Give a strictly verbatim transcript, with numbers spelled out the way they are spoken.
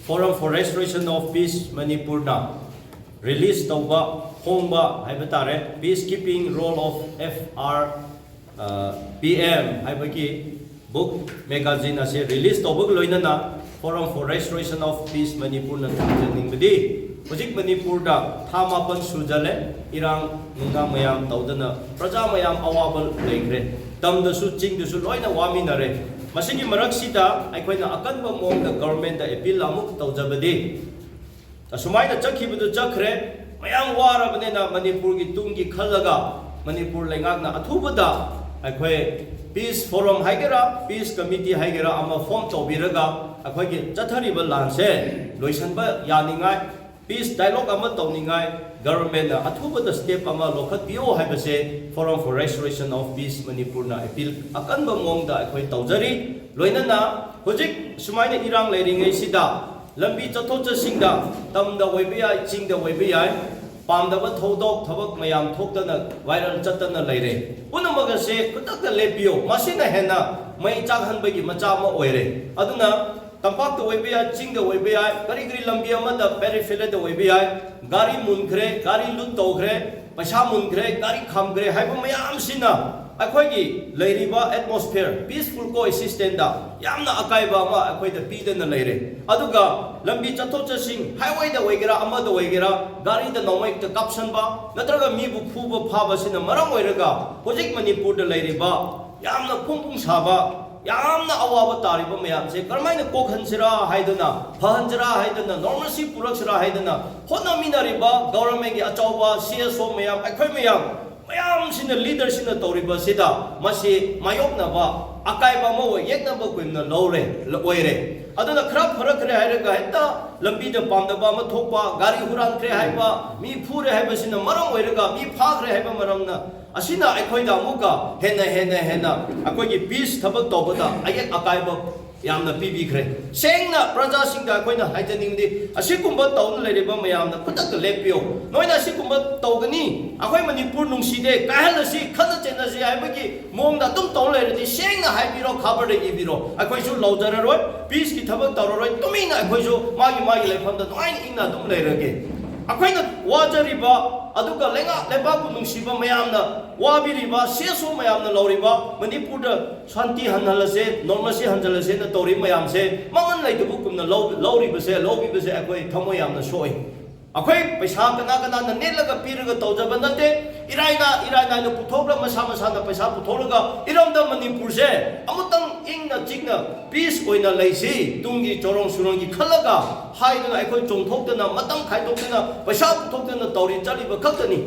Forum for Restoration of Peace ꯃꯅꯤꯄꯨꯔꯅ release ꯇꯧꯕ, ꯐꯣꯡꯕ ꯍꯥꯏꯕ ꯇꯥꯔꯦ, Peacekeeping Role of F R, ꯑ, P M ꯍꯥꯏꯕꯒꯤ ꯕꯨꯛ ꯃꯦꯒꯥꯖꯤꯟ ꯑꯁꯤ ꯔꯤꯂꯤꯁ ꯇꯧꯕꯒ ꯂꯣꯏꯅꯅ Forum for Restoration of Peace ꯃꯅꯤꯄꯨꯔꯅ ꯊꯝꯖꯅꯤꯡꯕꯗꯤ, ꯍꯧꯖꯤꯛ ꯃꯅꯤꯄꯨꯔꯗ ꯊꯥ ꯃꯥꯄꯟ ꯁꯨꯖꯜꯂꯦ, ꯏꯔꯥꯡ ꯅꯨꯡꯅꯥꯡ ꯃꯌꯥꯝ ꯇꯧꯗꯅ ꯄ꯭ꯔꯖꯥ ꯃꯌꯥꯝ ꯑꯋꯥꯕ ꯂꯩꯈ꯭ꯔꯦ, ꯇꯝꯗꯁꯨ ꯆꯤꯡꯗꯁꯨ ꯂꯣꯏꯅ ꯋꯥꯃꯤꯟꯅꯔꯦ꯫ ꯃꯁꯤꯒꯤ ꯃꯔꯛꯁꯤꯗ ꯑꯩꯈꯣꯏꯅ ꯑꯀꯟꯕ ꯃꯑꯣꯡꯗ ꯒꯚꯔꯟꯃꯦꯟꯠꯇ ꯑꯦꯄꯤꯜ ꯑꯃꯨꯛ ꯇꯧꯖꯕꯗꯤ, ꯑꯁꯨꯃꯥꯏꯅ ꯆꯠꯈꯤꯕꯗꯨ ꯆꯠꯈ꯭ꯔꯦ, ꯃꯌꯥꯝ ꯋꯥꯔꯕꯅꯤꯅ ꯃꯅꯤꯄꯨꯔꯒꯤ ꯇꯨꯡꯒꯤ ꯈꯜꯂꯒ ꯃꯅꯤꯄꯨꯔ ꯂꯩꯉꯥꯛꯅ ꯑꯊꯨꯕꯗ ꯑꯩꯈꯣꯏ ꯄꯤꯁ ꯐꯣꯔꯝ ꯍꯥꯏꯒꯦꯔꯥ, ꯄꯤꯁ ꯀꯃꯤꯇꯤ ꯍꯥꯏꯒꯦꯔꯥ, ꯑꯃ ꯐꯣꯔꯝ ꯇꯧꯕꯤꯔꯒ ꯑꯩꯈꯣꯏꯒꯤ ꯆꯠꯊꯔꯤꯕ ꯂꯥꯟꯁꯦ ꯂꯣꯏꯁꯤꯟꯕ ꯌꯥꯅꯤꯡꯉꯥꯏ, ꯄꯤꯁ ꯗꯥꯏꯂꯣꯒ ꯑꯃ ꯇꯧꯅꯤꯡꯉꯥꯏ ꯒꯚꯔꯟꯃꯦꯟꯠꯅ ꯑꯊꯨꯕꯗ ꯁ꯭ꯇꯦꯞ ꯑꯃ ꯂꯧꯈꯠꯄꯤꯌꯨ ꯍꯥꯏꯕꯁꯦ Forum for Restoration of Peace ꯃꯅꯤꯄꯨꯔꯅ ꯑꯦꯄꯤꯜ ꯑꯀꯟꯕ ꯃꯑꯣꯡꯗ ꯑꯩꯈꯣꯏ ꯇꯧꯖꯔꯤ꯫ ꯂꯣꯏꯅꯅ ꯍꯧꯖꯤꯛ ꯁꯨꯃꯥꯏꯅ ꯏꯔꯥꯡ ꯂꯩꯔꯤꯉꯩꯁꯤꯗ ꯂꯝꯕꯤ ꯆꯠꯊꯣꯛ ꯆꯠꯁꯤꯟꯗ, ꯇꯝꯗ ꯑꯣꯏꯕ ꯌꯥꯏ, ꯆꯤꯡꯗ ꯑꯣꯏꯕ ꯌꯥꯏ, ꯄꯥꯝꯗꯕ ꯊꯧꯗꯣꯛ ꯊꯕꯛ ꯃꯌꯥꯝ ꯊꯣꯛꯇꯅ ꯚꯥꯏꯔꯦꯜ ꯆꯠꯇꯅ ꯂꯩꯔꯦ꯫ ꯄꯨꯝꯅꯃꯛ ꯑꯁꯦ ꯈꯨꯗꯛꯇ ꯂꯦꯞꯄꯤꯌꯨ꯫ ꯃꯁꯤꯅ ꯍꯦꯟꯅ ꯃꯩ ꯆꯥꯛꯍꯟꯕꯒꯤ ꯃꯆꯥꯛ ꯑꯃ ꯑꯣꯏꯔꯦ꯫ ꯑꯗꯨꯅ ꯇꯝꯄꯥꯛꯇ ꯑꯣꯏꯕ ꯌꯥꯏ, ꯆꯤꯡꯗ ꯑꯣꯏꯕ ꯌꯥꯏ, ꯀꯔꯤ ꯀꯔꯤ ꯂꯝꯕꯤ ꯑꯃꯗ, ꯄꯦꯔꯤꯐꯦꯔꯤꯗ ꯑꯣꯏꯕ ꯌꯥꯏ, ꯒꯥꯔꯤ ꯃꯨꯟꯈ꯭ꯔꯦ, ꯒꯥꯔꯤ ꯂꯨꯠ ꯇꯧꯈ꯭ꯔꯦ, ꯄꯩꯁꯥ ꯃꯨꯟꯈ꯭ꯔꯦ, ꯒꯥꯔꯤ ꯈꯥꯝꯈ꯭ꯔꯦ ꯍꯥꯏꯕ ꯃꯌꯥꯝꯁꯤꯅ ꯑꯩꯈꯣꯏꯒꯤ ꯂꯩꯔꯤꯕ ꯑꯦꯠꯃꯣꯁꯐꯤꯌꯔ, ꯄꯤꯁꯐꯨꯜ ꯀꯣ ꯑꯦꯛꯁꯤꯁꯇꯦꯟꯁꯇ ꯌꯥꯝꯅ ꯑꯀꯥꯏꯕ ꯑꯃ ꯑꯩꯈꯣꯏꯗ ꯄꯤꯗꯅ ꯂꯩꯔꯦ꯫ ꯑꯗꯨꯒ ꯂꯝꯕꯤ ꯆꯠꯊꯣꯛ ꯆꯠꯁꯤꯟ, ꯍꯥꯏꯋꯦꯗ ꯑꯣꯏꯒꯦꯔꯥ, ꯑꯃꯗ ꯑꯣꯏꯒꯦꯔꯥ, ꯒꯥꯔꯤꯗ ꯅꯣꯡꯃꯩꯛꯇ ꯀꯥꯞꯁꯟꯕ ꯅꯠꯇ꯭ꯔꯒ ꯃꯤꯕꯨ ꯐꯨꯕ ꯐꯥꯕꯁꯤꯅ ꯃꯔꯝ ꯑꯣꯏꯔꯒ ꯍꯧꯖꯤꯛ ꯃꯅꯤꯄꯨꯔꯗ ꯂꯩꯔꯤꯕ ꯌꯥꯝꯅ ꯐꯣꯡ ꯐꯣꯡ ꯁꯥꯕ, ꯌꯥꯝꯅ ꯑꯋꯥꯕ ꯇꯥꯔꯤꯕ ꯃꯌꯥꯝꯁꯦ ꯀꯔꯝꯍꯥꯏꯅ ꯀꯣꯛꯍꯟꯁꯤꯔꯥ ꯍꯥꯏꯗꯅ, ꯐꯍꯟꯁꯤꯔꯥ ꯍꯥꯏꯗꯅ, ꯅꯣꯔꯃꯦꯜꯁꯤ ꯄꯨꯔꯛꯁꯤꯔꯥ ꯍꯥꯏꯗꯅ ꯍꯣꯠꯅꯃꯤꯟꯅꯔꯤꯕ ꯒꯚꯔꯟꯃꯦꯟꯠꯀꯤ ꯑꯆꯧꯕ ꯁꯤ ꯑꯦꯁ ꯑꯣ ꯃꯌꯥꯝ, ꯑꯩꯈꯣꯏ ꯃꯌꯥꯝ, ꯃꯌꯥꯝꯁꯤꯅ, ꯂꯤꯗꯔꯁꯤꯡꯅ ꯇꯧꯔꯤꯕꯁꯤꯗ ꯃꯁꯤ ꯃꯥꯌꯣꯛꯅꯕ, ꯑꯀꯥꯏꯕ ꯑꯃ ꯑꯣꯏ, ꯌꯦꯛꯅꯕ ꯀꯨꯏꯅ ꯂꯧꯔꯦ, ꯑꯣꯏꯔꯦ꯫ ꯑꯗꯨꯅ ꯈꯔ ꯐꯔꯛꯈ꯭ꯔꯦ ꯍꯥꯏꯔꯒ ꯍꯦꯛꯇ ꯂꯝꯕꯤꯗ ꯄꯥꯝꯗꯕ ꯑꯃ ꯊꯣꯛꯄ, ꯒꯥꯔꯤ ꯍꯨꯔꯥꯟꯈ꯭ꯔꯦ ꯍꯥꯏꯕ, ꯃꯤ ꯐꯨꯔꯦ ꯍꯥꯏꯕꯁꯤꯅ ꯃꯔꯝ ꯑꯣꯏꯔꯒ, ꯃꯤ ꯐꯥꯈ꯭ꯔꯦ ꯍꯥꯏꯕ ꯃꯔꯝꯅ, ꯑꯁꯤꯅ ꯑꯩꯈꯣꯏꯗ ꯑꯃꯨꯛꯀ ꯍꯦꯟꯅ, ꯍꯦꯟꯅ, ꯍꯦꯟꯅ ꯑꯩꯈꯣꯏꯒꯤ ꯄꯤꯁ ꯊꯕꯛ ꯇꯧꯕꯗ ꯑꯌꯦꯠ ꯑꯀꯥꯏꯕ ꯌꯥꯝꯅ ꯄꯤꯕꯤꯈ꯭ꯔꯦ꯫ ꯁꯦꯡꯅ ꯄ꯭ꯔꯖꯥꯁꯤꯡꯗ ꯑꯩꯈꯣꯏꯅ ꯍꯥꯏꯖꯅꯤꯡꯕꯗꯤ, ꯑꯁꯤꯒꯨꯝꯕ ꯇꯧꯗꯨꯅ ꯂꯩꯔꯤꯕ ꯃꯌꯥꯝꯅ ꯈꯨꯗꯛꯇ ꯂꯦꯞꯄꯤꯌꯨ꯫ ꯅꯣꯏꯅ ꯑꯁꯤꯒꯨꯝꯕ ꯇꯧꯒꯅꯤ, ꯑꯩꯈꯣꯏ ꯃꯅꯤꯄꯨꯔ ꯅꯨꯡꯁꯤꯗꯦ, ꯀꯥꯏꯍꯜꯂꯁꯤ, ꯈꯠꯅ ꯆꯩꯅꯁꯤ ꯍꯥꯏꯕꯒꯤ ꯃꯑꯣꯡꯗ ꯑꯗꯨꯝ ꯇꯧ ꯂꯩꯔꯗꯤ, ꯁꯦꯡꯅ ꯍꯥꯏꯕꯤꯔꯣ, ꯈꯕꯔꯗ ꯏꯕꯤꯔꯣ꯫ ꯑꯩꯈꯣꯏꯁꯨ ꯂꯧꯖꯔꯔꯣꯏ, ꯄꯤꯁꯀꯤ ꯊꯕꯛ ꯇꯧꯔꯔꯣꯏ, ꯇꯨꯃꯤꯟꯅ ꯑꯩꯈꯣꯏꯁꯨ ꯃꯥꯒꯤ ꯃꯥꯒꯤ ꯂꯩꯐꯝꯗ ꯅꯨꯡꯉꯥꯏꯅ ꯏꯪꯅ ꯑꯗꯨꯝ ꯂꯩꯔꯒꯦ꯫ ꯑꯩꯈꯣꯏꯅ ꯋꯥꯖꯔꯤꯕ, ꯑꯗꯨꯒ ꯂꯩꯉꯥꯛ ꯂꯩꯕꯥꯛꯄꯨ ꯅꯨꯡꯁꯤꯕ ꯃꯌꯥꯝꯅ ꯋꯥꯕꯤꯔꯤꯕ, ꯁꯤ ꯑꯦꯁ ꯑꯣ ꯃꯌꯥꯝꯅ ꯂꯧꯔꯤꯕ, ꯃꯅꯤꯄꯨꯔꯗ ꯁꯥꯟꯇꯤ ꯍꯟꯍꯜꯂꯁꯦ, normalcy ꯍꯟꯖꯜꯂꯁꯦꯅ ꯇꯧꯔꯤꯕ ꯃꯌꯥꯝꯁꯦ, ꯃꯃꯜ ꯂꯩꯇꯕꯒꯨꯝꯅ ꯂꯧ-, ꯂꯧꯔꯤꯕꯁꯦ, ꯂꯧꯕꯤꯕꯁꯦ ꯑꯩꯈꯣꯏ ꯊꯃꯣꯏ ꯌꯥꯝꯅ ꯁꯣꯛꯏ꯫ ꯑꯩꯈꯣꯏ ꯄꯩꯁꯥ ꯀꯅꯥ ꯀꯅꯥꯅ ꯅꯦꯠꯂꯒ ꯄꯤꯔꯒ ꯇꯧꯖꯕ ꯅꯠꯇꯦ꯫ ꯏꯔꯥꯏꯅ, ꯏꯔꯥꯏ ꯅꯥꯏꯅ ꯄꯨꯊꯣꯛꯂꯒ, ꯃꯁꯥ ꯃꯁꯥꯅ ꯄꯩꯁꯥ ꯄꯨꯊꯣꯛꯂꯒ, ꯏꯔꯝꯗꯝ ꯃꯅꯤꯄꯨꯔꯁꯦ ꯑꯃꯨꯛꯇꯪ ꯏꯪꯅ ꯆꯤꯛꯅ peace ꯑꯣꯏꯅ ꯂꯩꯁꯤ, ꯇꯨꯡꯒꯤ ꯆꯣꯔꯣꯡ ꯁꯨꯔꯣꯡꯒꯤ ꯈꯜꯂꯒ ꯍꯥꯏꯗꯨꯅ ꯑꯩꯈꯣꯏ ꯆꯣꯡꯊꯣꯛꯇꯅ, ꯃꯇꯝ ꯈꯥꯏꯗꯣꯛꯇꯅ, ꯄꯩꯁꯥ ꯄꯨꯊꯣꯛꯇꯅ ꯇꯧꯔꯤ ꯆꯠꯂꯤꯕ ꯈꯛꯇꯅꯤ꯫